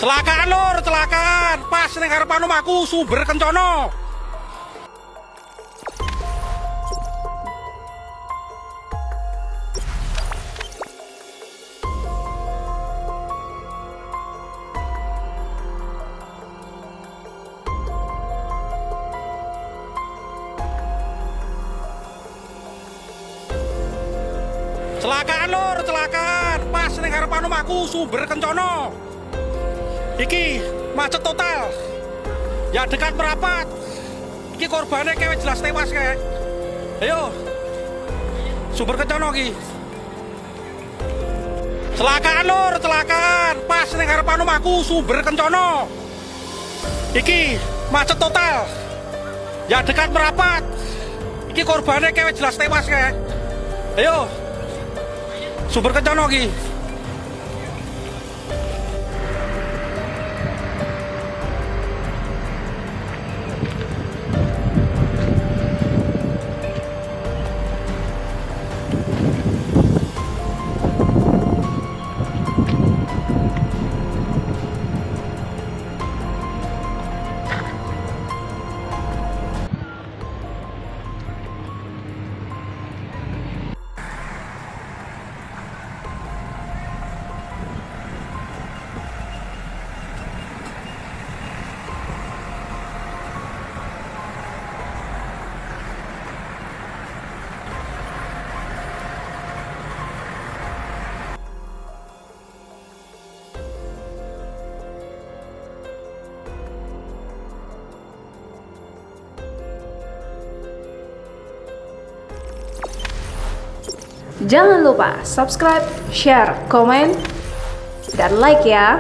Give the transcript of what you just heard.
Celakaan, Lur, celakaan. Pas ning ngarepan omahku, Sumber Kencana. Celakaan, Lur, celakaan. Pas ning ngarepan omahku, Sumber Kencana. Iki macet total. Ya dekat merapat. Iki korbannya kayak jelas tewas kayak. Ayo. Sumber Kencana iki. Celakaan, Lur, celakaan. Pas ning ngarepan omahku, Sumber Kencana. Iki macet total. Ya dekat merapat. Iki korbannya kayak jelas tewas kayak. Ayo. Sumber Kencana iki. Jangan lupa subscribe, share, komen, dan like ya.